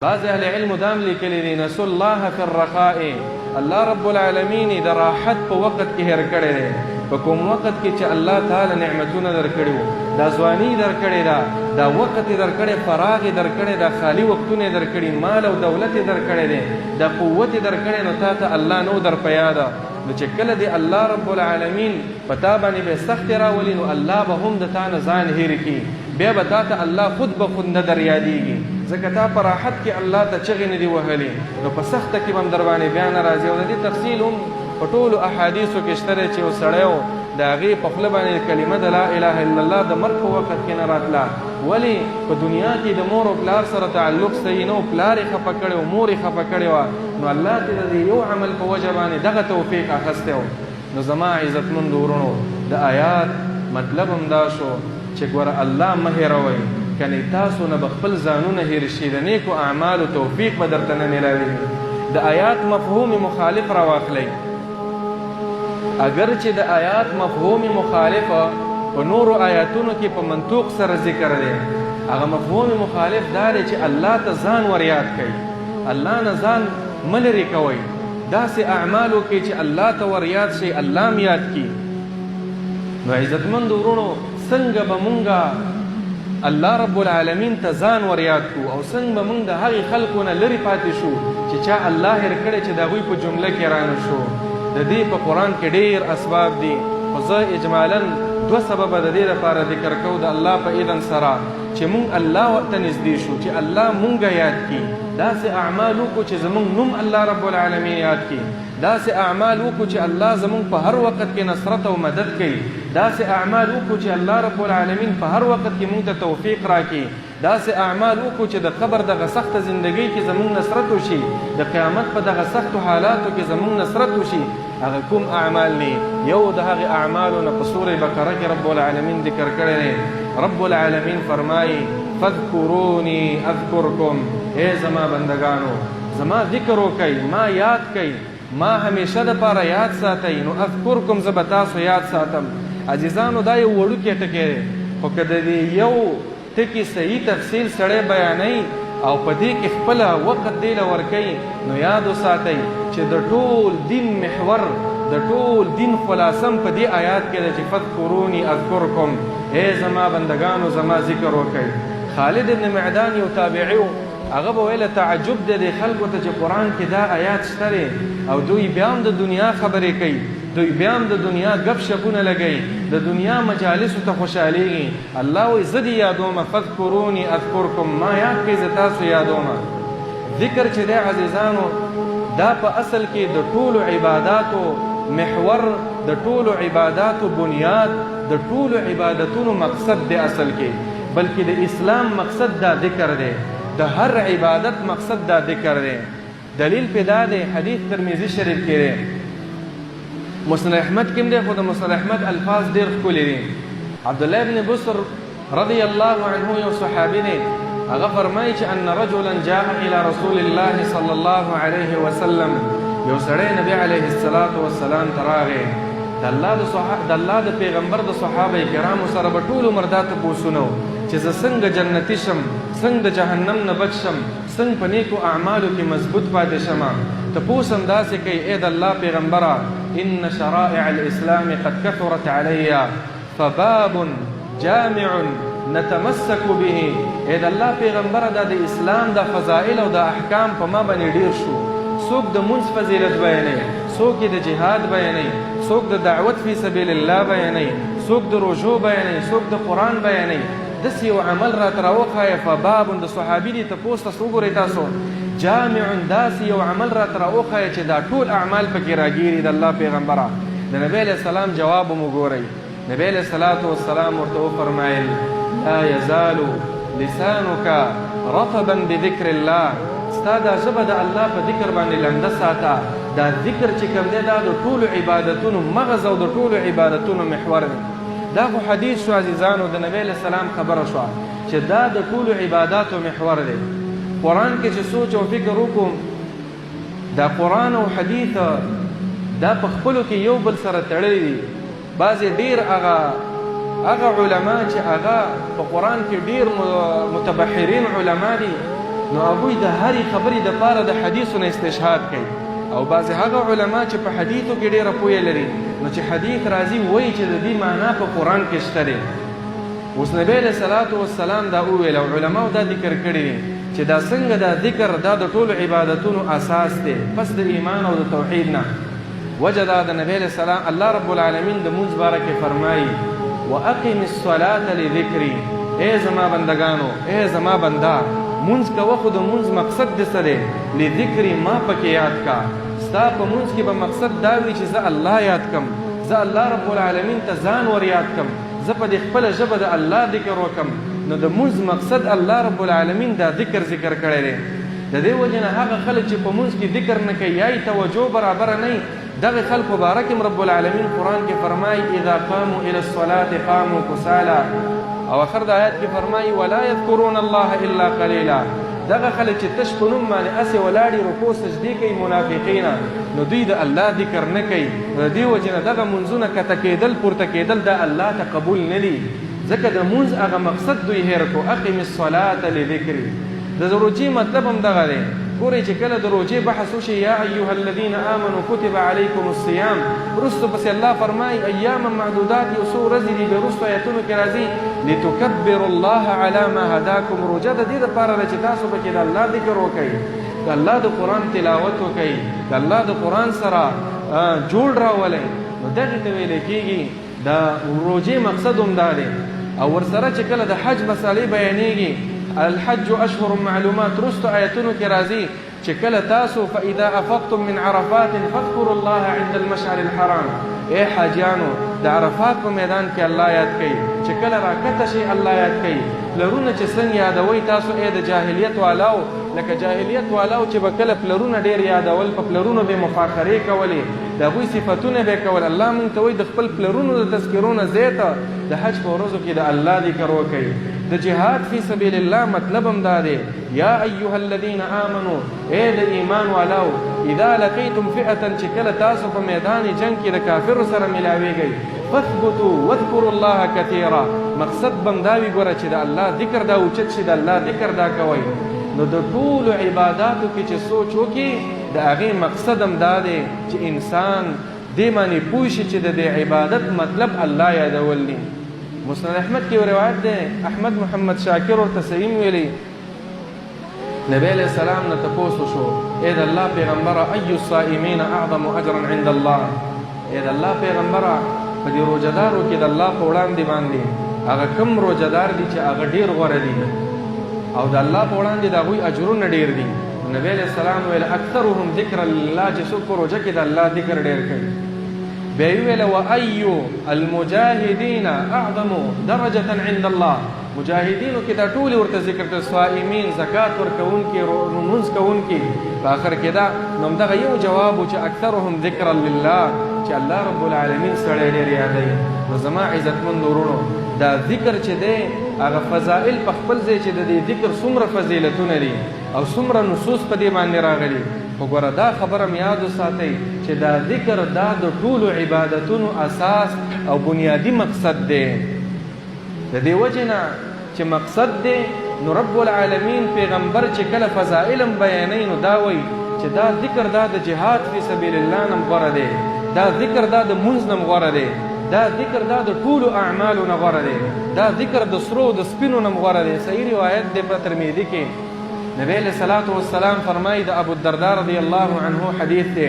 بعض اهل علم دام لیکلی دی، نسو الله فی الرخاء، الله رب العالمین د راحت په وخت کې هیر کړی دی. په کوم وخت کې چې الله تعالی نعمتونه درکړي وو، دا ځواني درکړې ده، دا وخت یې درکړی، فراغ یې درکړی، دا خالي وختونه یې درکړي، مال او دولت یې درکړی دی، دا قوت یې درکړی، نو تا ته الله نو در په یاده. نو چې کله دې الله رب العالمین په تا باندې به سختې راولي، نو الله به هم د تا نه ځان هیر کړي، بیا به تا ته الله خود به خود نه در یادېږي، ځکه تا په راحت کې الله ته چغې نه دي وهلې، نو په سخته کې به هم در باندې بیا نه راځي. او د دې تفصیل هم په ټولو احادیثو کې شته دی چې یو سړی و، د هغې په خوله باندې کلمه د لا اله الا الله د مرګ په وخت کې نه راتله. ولې؟ په دنیا کې د مور او پلار سره تعلق صحیح نه و، پلار یې خفه کړی و، مور یې خفه کړې وه، نو الله ترې د دې یو عمل په وجه باندې دغه توفیق اخیستی و. نو زما عزتمندو وروڼو، د آیات مطلب هم دا شو چې ګوره الله مه هېروئ، کنې تاسو نه به خپل ځانونه هېر شي، د نېکو اعمالو توفیق به درته نه ملاوېږي. د آیات مفهوم مخالف راواخلئ. اګر چې د آیات مفهوم مخالف په نورو آیاتونو کې په منطوق سره ذکر دی، هغه مفهوم مخالف دا دی چې الله ته ځان وریاد کړئ، الله نه ځان مه لرې کوئ، داسې اعمال وکړئ چې الله ته وریاد شئ، الله هم یاد کړي. نو عزتمندو وروڼو، څنګه به مونږ الله رب العالمین ته ځان وریاد کړو او څنګه به مونږ د هغې خلکو نه لرې پاتې شو چې چا الله هېر کړی چې د هغوی په جمله کې رانه شو؟ د دې په قرآن کې ډېر اسباب دي، خو زه اجمالا دوه سببه د دې لپاره ذکر کوو د الله په اذن سره چې مونږ الله ورته نږدې شو، چې الله مونږ یاد کړي، داسې اعمال وکړو چې زمونږ نوم الله رب العالمین یاد کړي، داسې اعمال وکړو چې الله زمونږ په هر وخت کې نصرت او مدد کوي، داسې اعمال وکړو چې الله رب العالمین په هر وخت کې مونږ ته توفیق راکړي، داسې اعمال وکړو چې د قبر دغه سخته زندګۍ کې زمونږ نصرت وشي، د قیامت په دغه سختو حالاتو کې زمونږ نصرت وشي. هغه کوم اعمال دي؟ یو د هغې اعمالو نه په سورة بقره کې رب العالمین ذکر کړی دی. رب العالمین فرمایي، فاذکروني اذکرکم، ای زما بندګانو زما ذکر وکړئ، ما یاد کړئ، ما همیشه دپاره یاد ساتئ، نو اذکرکم زه به تاسو یاد ساتم. عزیزانو، دا یو وړوکی ټکی دی، خو که د دې یو ټکي صحیح تفصیل سړی بیانوي او په دې کې خپله وخت دې له ورکوي، نو یاد وساتئ چې د ټول دین محور، د ټول دین خلاصه هم په دې آیات کې ده چې فاذکروني اذکرکم، ای زما بندګانو زما ذکر وکړئ. خالد ابن معدان یو تابعي و، هغه به ویل تعجب دی دې خلکو ته چې قرآن کې دا آیات شته دی او دوی بیا هم د دنیا خبرې کوي، دوی بیا هم د دنیا ګپ شپونه لګوي، د دنیا مجالسو ته خوشحالېږي. الله وایي زه دې یادوم، فاذکروني اذکرکم، ما یاد کړئ زه تاسو یادوم. ذکر چې دی عزیزانو، دا په اصل کې د ټولو عباداتو محور، د ټولو عباداتو بنیاد، د ټولو عبادتونو مقصد دی اصل کې، بلکې د اسلام مقصد دا ذکر دی، د هر عبادت مقصد دا ذکر دی. دلیل پې دا دی، حدیث ترمذي شریف کې دی، مسند احمد کې هم دی، خو د مسند احمد الفاظ ډېر ښکلي دي. عبدالله ابن بسر رضی الله عنه یو صحابي دی، هغه فرمایي چې ان رجلا جاء الى رسول الله صلی الله علیه وسلم، یو سړی نبی علیه الصلاة والسلام ته راغی. د الله د صحابه، د الله د پیغمبر د صحابه کرامو سره به ټول عمر دا تپوسونه وو چې زه څنګه جنتي شم، څنګه د جهنم نه بچ شم، څنګه په نیکو اعمالو کې مضبوط پاتې شم. تپوس هم داسې کوي، ای د الله پیغمبره، ان شرائع الاسلام قد کثرت علی فباب جامع نتمسک به، ای د الله پیغمبره دا د اسلام دا فضائل او دا احکام په ما باندې ډیر شو، څوک د مونځ فضیلت بیانوي، څوک یې د جهاد بیانوي، څوک د دعوت فی سبیل الله بیانوي، څوک د روژو بیانوي، څوک د قرآن بیانوي، داسې یو عمل راته راوښایه. فباب، د صحابي دې تپوس ته وګورئ تاسو، جامع، داسې یو عمل راته راوښایه چې دا ټول اعمال پکې راګیري. د الله پیغمبره، د نبی علیه السلام جواب هم وګورئ. نبی علیه الصلاة والسلام ورته وفرمایل، لا یزال لسانک رطبا بذکر الله، ستا دا ژبه د الله په ذکر باندې لنده ساته. دا ذکر چې کوم دی دا د ټولو عبادتونو مغز او د ټولو عبادتونو محور دی. دا خو حدیث شو عزیزانو، د نبی علیه السلام خبره شوه چې دا د ټولو عباداتو محور دی. قرآن کې چې سوچ او فکر وکړو، دا قرآن او حدیث دا په خپلو کې یو بل سره تړلي دي. بعضې ډېر هغه هغه علما چې هغه په قرآن کې ډېر متبحرین علما دي، نو هغوی د هرې خبرې دپاره د حدیثو نه استشهاد کوي. او بعضې هغه علما چې په حدیثو کې ډېره پوهه لري، نو چې حدیث راځي وایي چې د دې معنا په قرآن کې شته دی. اوس نبی علیه الصلاة والسلام دا وویل او علماو دا ذکر کړي دي چې دا څنګه دا ذکر دا د ټولو عبادتونو اساس دی پس د ایمان او د توحید نه. وجه دا د نبی علیه السلام الله رب العالمین د مونځ باره کې فرمایي واقم الصلاة لذکري، ای زما بندګانو، ای زما بنده، مونځ کوه، خو د مونځ مقصد دې څه دی؟ لذکري، ما پکې یاد کا. ستا په مونځ کې به مقصد دا وي چې زه الله یاد کم، زه الله رب العالمین ته ځان ور یاد کم، زه په دې خپله ژبه د الله ذکر وکم. نو د مونځ مقصد الله رب العالمین دا ذکر ذکر کړی دی. د دې وجې نه هغه خلک چې په مونځ کې ذکر نه کوي یا یې توجه برابره نه وي، دغه خلکو باره کې هم رب العالمین قرآن کې فرمایي اذا قاموا الى الصلاة قاموا کسالا، او اخر د آیات کې فرمایي ولا یذکرون الله الا قلیلا. دغه خلک چې تش په نوم باندې هسې ولاړي رکوع سجدې کوي منافقین، نو دوی د الله ذکر نه کوي. نو د دې وجې نه دغه مونځونه کته کېدل پورته کېدل دا الله ته قبول نه دي، ځکه د مونځ هغه مقصد دوی هېر کړو، اقم الصلاة لذکري. د روژې مطلب هم دغه دی. ګورئ چې کله د روژې بحث وشي یا ایها الذین آمنو کتب علیکم الصیام، وروسته پسې الله فرمایي ایاما معدودات، یو څو ورځې دي، بیا وروسته آیتونو کې راځي لتکبروا الله علی ما هداکم. روژه د دې دپاره ده چې تاسو پکې د الله ذکر وکړئ، د الله د قرآن تلاوت وکړئ، د الله د قرآن سره جوړ راولئ. نو دغې ته ویلی کېږي د روژې مقصد هم دا دی. او ورسره چې کله د حج مسالې بیانېږي الحج اشهر معلومات، وروسته آیتونو کې راځي چې کله تاسو فاذا افضتم من عرفات فاذکروا الله عند المشعر الحرام، ای حاجیانو د عرفات په میدان کې الله یاد کړئ، چې کله راکته شئ الله یاد کړئ. پلرونه چې څنګه یادوئ تاسو ای د جاهلیت والاو، لکه جاهلیت والاو چې به کله پلرونه ډېر یادول، په پلرونو به مفاخرې کولې، د هغوی صفتونه به کول. الله مونږ ته وایي د خپل پلرونو د تذکرو نه زیاته د حج په ورځو کې د الله ذکر وکړئ. د جهاد فی سبیل الله مطلب هم دا دی، یا ایها الذین آمنو، ای د ایمان والاو، اذا لقیتم فئة، چې کله تاسو په میدان جنګ کې د کافرو سره ملاویږئ، فاثبتوا واذکروا الله کثیرا. مقصد به هم دا وي ګوره چې د الله ذکر دا اوچت شي، د الله ذکر دا کوئ. نو د ټولو عباداتو کې چې سوچ وکړي د هغې مقصد هم دا دی چې انسان دې باندې پوه شي چې د دې عبادت مطلب الله یادول دي. مسند احمد کې یو روایت دی، احمد محمد شاکر ورته صحیح ویلي، نبی علیہ السلام نه تپوس وشو، ای د الله پیغمبره ای الصائمین اعظم اجرا عند الله، ای د الله پیغمبره په دې روژهدارو کې د الله په وړاندې باندې هغه کوم روژهدار دي چې هغه ډېر غوره دي او د الله په وړاندې د هغوی اجرونه ډېر دي؟ نبی علیہ السلام ویل اکثرهم ذکر لله، چې څوک په روژه کې د الله ذکر ډېر کوي. بیا یې وویل وایو المجاهدین اعظم درجة عند الله، مجاهدینو کې دا ټولې ورته ذکر کړل، صائمین، زکات ورکوونکي، لمونځ کوونکي. په آخر کې دا نو همدغه یو جواب و چې اکثرهم ذکرا لله، چې الله رب العالمین سړی ډېر یادوي. نو زما عزتمند وروڼو، دا ذکر چې دی هغه فضائل په خپل ځای چې د دې ذکر څومره فضیلتونه دي او څومره نصوص په دې باندې راغلي، خو ګوره دا خبره هم یاد وساتئ چې دا ذکر دا د ټولو عبادتونو اساس او بنیادي مقصد دی. د دې وجې نه چې مقصد دی، نو رب العالمین پیغمبر چې کله فضائل هم بیانوي نو دا وایي چې دا ذکر دا د جهاد فی سبیل الله نه هم غوره دی، دا ذکر دا د مونځ نه هم غوره دی، دا ذکر دا د ټولو اعمالو نه غوره دی، دا ذکر د سرو د سپینو نه هم غوره دی. صحیح روایت دی په ترمذي کې، نبی علیه الصلاة والسلام فرمایي، د ابو الدرداء رضی الله عنه حدیث دی،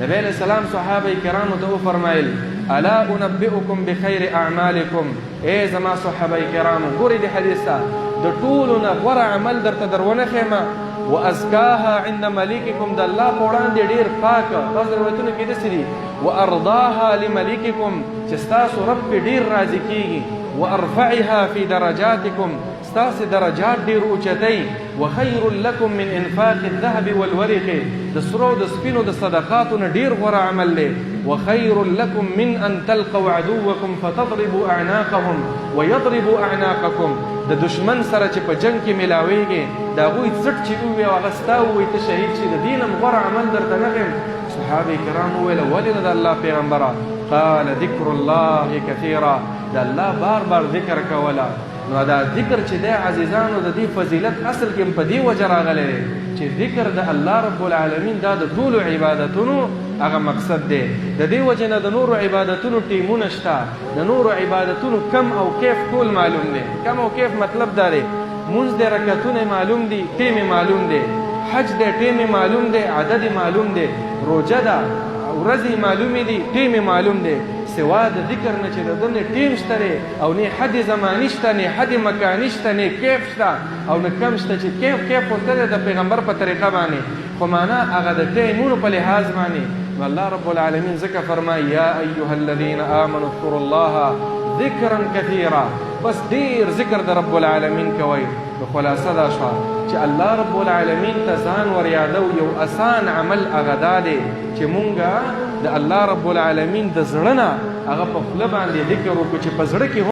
نبی علیه السلام صحابه کرامو ته وفرمایل الا انبئکم بخیر اعمالکم، ای زما صحابه کرامو ګورئ دې حدیث ته، د ټولو نه غوره عمل درته در ونه ښیم، وازکاها عند ملککم، د الله په وړاندې ډېر پاک، بعض روایتونو کې داسې دي وارضاها لملککم، چې ستاسو رب پرې ډېر راضي کېږي، وارفعها فی درجاتکم، ستاسې درجات ډېر اوچتوي، وخیر لکم من انفاق الذهب والورق، د سرو او د سپینو د صدقاتو نه ډېر غوره عمل دی، وخیر لکم من ان تلقوا عدوکم فتضربوا اعناقهم ویضربوا اعناقکم، د دښمن سره چې په جنګ کې ملاوېږې د هغوی څټ چې ووي او هغه ستا ووي ته شهید شې، د دې نه هم غوره عمل درته نه ښیم. صحابه کرام وویل ولې نه د الله پیغمبره؟ قال ذکر الله کثیرا، د الله بار بار ذکر کوله. نو دا ذکر چې دی عزیزانو، د دې فضیلت اصل کې په دې وجه راغلی دی چې ذکر د الله رب العالمین دا د ټولو عبادتونو هغه مقصد دی. د دې وجه نه د نورو عبادتونو ټیمونه شته، د نورو عبادتونو کم او کیف ټول معلوم دی. کم او کیف مطلب دا دی، مونځ دی رکعتونه معلوم دي، ټیم معلوم دی، حج دی ټیم معلوم دی، عدد معلوم دی، روژه ده ورځې معلومې دي، ټیم معلوم دی. سوا د ذکر نه چې د ده نه ټیم شته دی او نه حد زماني شته، نه حد مکاني شته، نه کیف شته او نه کم شته. چې کیف کیف خو شته د پیغمبر په طریقه باندې، خو معنا هغه د ټیمونو په لحاظ باندې. نو الله رب العالمین ځکه فرمایي یا ایها الذین آمنوا اذکروا الله ذکرا کثیرا، بس ډیر ذکر د رب العالمین کوئ. نو خلاصه دا شوه چې الله رب العالمین ته ځان وریادو یو اسان عمل هغه دا دی چې مونږه د الله رب العالمین د زړه نه هغه په خوله باندې ذکر وکړو چې په زړه کې.